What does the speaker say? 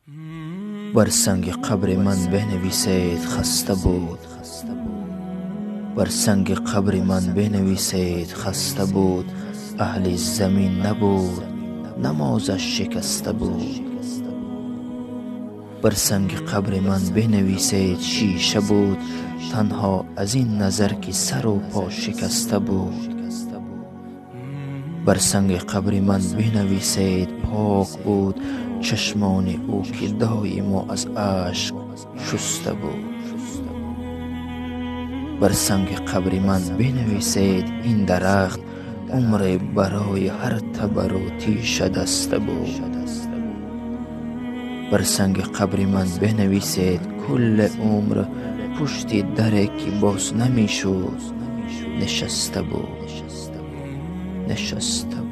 Бар санги қабри ман бинависед хаста буд. Бар санги қабри ман бинависед хаста буд. Аҳли замин набуд, намозаш шикаста буд. Бар санги қабри ман бинависед шиша буд. Танҳо аз ин назар ки сару по шикаста буд. Бар санги қабри ман бинависед пок буд. Чашмони ӯ ки доимо аз ашк шуста буд. Бар санги қабри ман бинависед ин дарахт умре барои ҳар табару теша даста буд. Бар санги қабри ман бинависед кулли умр пушти даре ки боз намешуд нишаста буд. Нишаста буд.